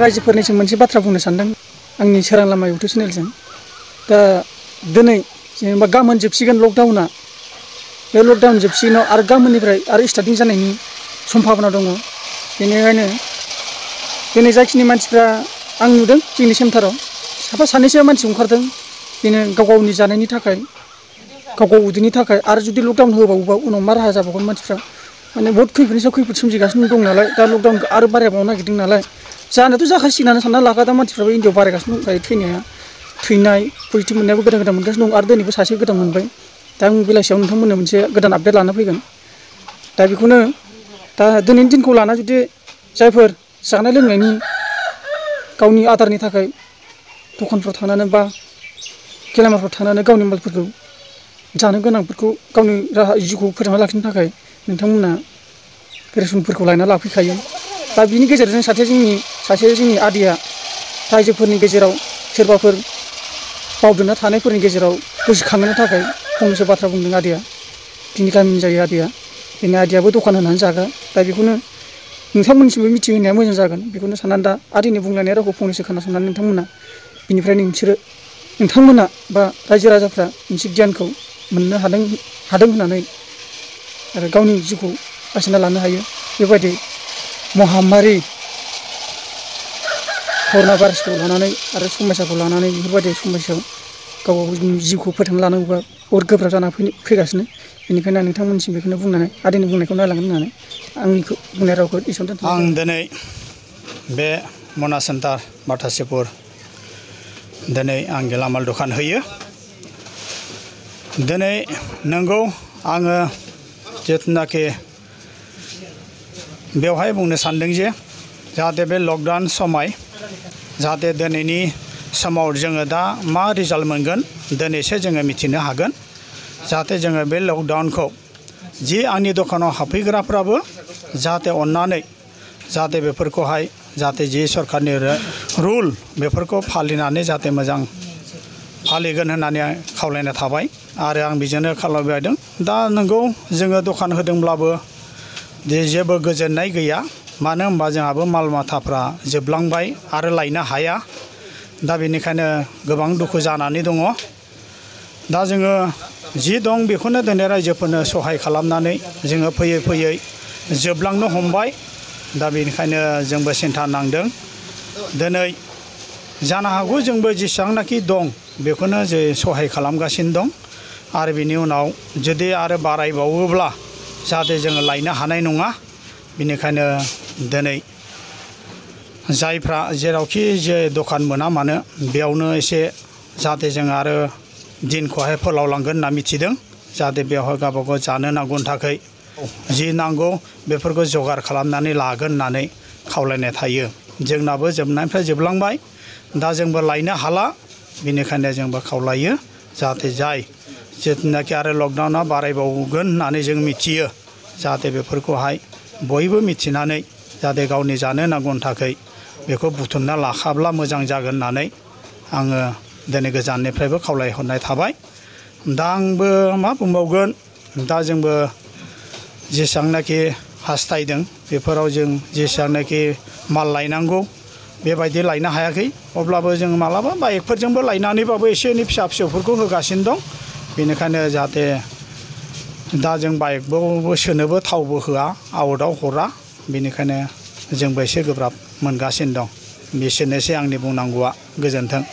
रायजोफोरनिसिम मोनसे बाथ्रा बुंनो सानदों आंनि सोरां लामा इउटुब चेनेलजों। दा दिनै जेनेबा गाबोन जोबसिगोन लकडाउना, बे लकडाउन जोबसिगोनाव आरो गाबोननिफ्राय आरो स्टार्टिं जानायनि सम्भाबना दङ। बेनिखायनो दिनै जाखिनि मानसिफ्रा आं नुदों जोंनि सेन्टाराव साफा सानैसो मानसि ओंखारदों बिदिनो गाव गावनि जानायनि थाखाय, गाव गाव उदैनि थाखाय। आरो जुदि लकडाउन होबावोबा उनाव मा राहा जाबावगोन मानसिफ्रा माने बहुत खैफोदनि सायाव खैफोद सोमजिगासिनो दं नालाय। दा लकडाउनखौ आरो बारायबावनो नागिरदों नालाय, जानायाथ' जाखासिगोनानो सानना लाखा। दा मानसिफ्राबो इन्डियाआव बारायगासिनो दंखायो थैनाय पजिटिभ मोननायाबो गोदान गोदान मोनगासिनो दं। आरो दिनैबो सासे गोदान मोनबाय। दा आं बेलासियाव नोंथांमोननो मोनसे गोदान आपडेट लाना फैगोन। दा बेखौनो दा दिनैनि दिनखौ लाना जुदि जायफोर जानाय लोंनायनि गावनि आदारनि थाखाय दखानफ्राव थांनानै बा गेलामालफ्राव थांनानै गावनि मालफोरखौ जानो गोनांफोरखौ गावनि राहा जिउखौ फोथांना लाखिनो थाखाय नोंथांमोना रेसनफोरखौ लायना लाफैखायो। दा बिनि गेजेरजों सासे जोंनि आदैया रायजोफोरनि गेजेराव सोरबाफोर बावदोना थानायफोरनि गेजेराव गोसोखांहोनो थाखाय फंनैसो बाथ्रा बुंदों आदैया। दिनै गामिनि जायो आदैया, दिनै आदैयाबो दखान होनानै जाग्रा। दा बेखौनो नोंथांमोननिसिमबो मिथिहोनाया मोजां जागोन। बेखौनो साननानै दा आदैनि बुंलायनाय रावखौ फंनैसो खोनासंनानै नोंथांमोना बिनिफ्राय नोंथांमोना बा रायजो राजाफ्रा मोनसे गियानखौ मोननो हादों होननानै आरो गावनि जिउखौ बासिना लानो हायो। बेबायदि महामारि कर'ना भाइरासखौ लानानै आरो समस्याखौ लानानै बेफोरबायदि समस्यायाव गाव गावनि जिउखौ फोथांना लानांगौबा बहुद गोब्राब जाना फैगासिनो। बेनिखायनो आं नोंथांमोननिसिम बेखौनो बुंनानै आदैनि बुंनायखौ नायलांगोन होननानै आंनिखौ बुंनाय रावखौ एसेयावनो दोनथ'बाय। आं दिनै बे मना सेन्टार बाथासिपुर दिनै आं गेलामाल दखान होयो। दिनै नंगौ आङो जिथुनाखि बेवहाय बुंनो सानदों जे जाहाथे बे लकडाउन समाय जाहाथे दिनैनि समाव जोङो दा मा रिजाल्ट मोनगोन दिनैसो जोङो मिथिनो हागोन। जाहाथे जोङो बे लकडाउनखौ जि आंनि दखानाव हाबफैग्राफ्राबो जाहाथे अननानै जाहाथे बेफोरखौहाय जाहाथे जि सरकारनि रुल बेफोरखौ फालिनानै जाहाथे मोजां फालिगोन होननानै आं खावलायना थाबाय आरो आं बेजोंनो खालामबायदों। दा नंगौ जोङो दखान होदोंब्लाबो जेबो गोजोननाय गैया। मानो होनबा जोंहाबो माल माथाफ्रा जोबलांबाय आरो लायनो हाया। दा बेनिखायनो गोबां दुखु जानानै दङ। दा जोङो जि दं बेखौनो दिनै रायजोफोरनो सहाय खालामनानै जोङो फैयै फैयै जोबलांनो हमबाय। दा बेनिखायनो जोंबो सिन्था नांदों। दिनै जानो हागौ जोंबो जेसेबांनाखि दं बेखौनो जे सहाय खालामगासिनो दं। आरो बिनि उनाव जुदि आरो बारायबावोब्ला जाहाथे जोङो लायनो हानाय नङा। बेनिखायनो दिनै जायफ्रा जेरावखि जे दखान मोना मानो बेयावनो एसे जाहाथे जों आरो दिनखौहाय फोलावलांगोन होनना मिथिदों। जाहाथे बेवहाय गावबागाव जानो नांगौनि थाखाय जि नांगौ बेफोरखौ जगार खालामनानै लागोन होननानै खावलायनाय थायो। जोंनाबो जोबनायनिफ्राय जोबलांबाय। दा जोंबो लायनो हाला। बेनिखायनो जोंबो खावलायो जाहाथे जिथुनाखि आरो लकडाउना बारायबावगोन होननानै जों मिथियो। जाहाथे बेफोरखौहाय बयबो मिथिनानै जाहाथे गावनि जानो नांगौनि थाखाय बेखौ बुथुमना लाखाब्ला मोजां जागोन होननानै आङो दिनै गोजाननिफ्रायबो खावलायहरनाय थाबाय। दा आंबो मा बुंबावगोन, दा जोंबो जेसेबांनाखि हास्थायदों बेफोराव जों जेसेबांनाखि माल लायनांगौ बेबायदि लायनो हायाखै। अब्लाबो जों मालाबा बाइकफोरजोंबो लायनानैबाबो एसे एनै फिसा फिसौफोरखौ होगासिनो दं। बेनिखायनो जाहाथे दा जों बाइकबो सोनोबो थावबो होआ, आउटआव हरा। बेनिखायनो जोंबो एसे गोब्राब मोनगासिनो दं। बिसोरनोसै आंनि बुंनांगौआ। गोजोन्थों।